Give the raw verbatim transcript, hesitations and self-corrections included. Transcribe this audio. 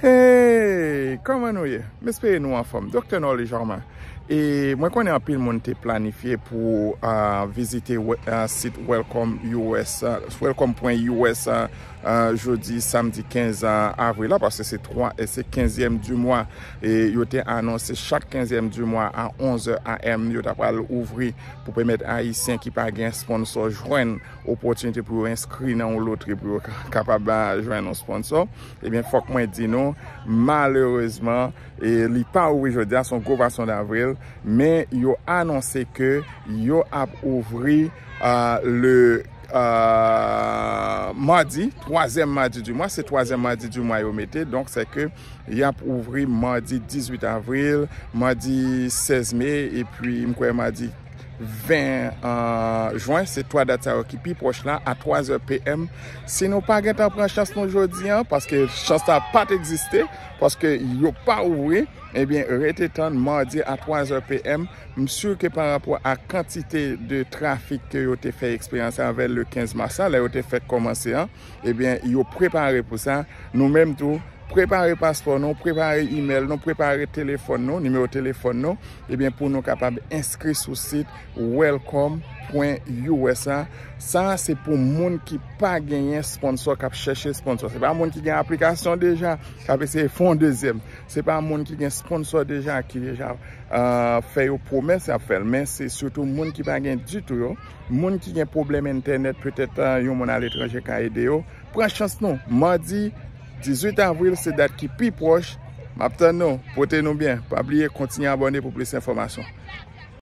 Hey, kòman nou ye? M espere nou anfòm. Doktè Norly Germain. E mwen konnen anpil moun te planifye pou uh, vizite uh, sit Welcome U S, uh, welcome pwen U S uh, uh, jodi samdi kenz avril la, paske se twa e se kenzyèm di mwa. E yo te anonse chak kenzyèm di mwa a onz è A M, yo ta pral ouvri pou pèmèt Ayisyen ki pa gen sponsò jwenn opòtinite pou yo enskri nan yon lotri pou yo kapab jwenn yon sponsò. Ebyen, fòk mwen di nou, malerezman, e li pa ouvri jodi a, se yon gwo pwason davril, men yo anonse ke yo ap ouvri uh, le uh, madi, twazyèm madi di mwa, se twazyèm madi di mwa yo mete, donk se ke y ap ouvri madi dizuit avril, madi sèz me, epi m kwè madi ven uh, jen, se twa dat sa yo ki pi pwòch la, a twa zè P M. Si nou pa gentan pran chans nou jodi a, paske chans la pa t egziste, paske yo pa ouvri, ebyen, rete tann madi a twa zè P M. M si ke pa rapò a kantite de trafik ke yo te fè eksperyans avè l le kenz mas la, lè yo te fèk kòmanse an, ebyen, yo prepare pou sa. Nou menm tou, prepare paspò nou, prepare imèl nou, prepare telefòn nou, nimewo telefòn nou, ebyen, pou nou kapab enskri sou sit welcome pwen U S a. Sa se pou moun ki pa genyen sponsò, k ap chèche sponsò. Se pa moun ki gen aplikasyon deja, k ap eseye fè yon dezyèm. Se pa moun ki gen sponsò deja, ki deja uh, fè yo pwomès y ap fè l, men se sitou moun ki pa gen ditou yo, moun ki gen pwoblèm entènèt, petèt uh, yon moun aletranje ka ede yo. Pran chans nou. Madi dizuit avril se dat ki pi pwòch. M ap tann nou. Pote nou byen. Pa bliye kontinye abòne pou plis enfòmasyon.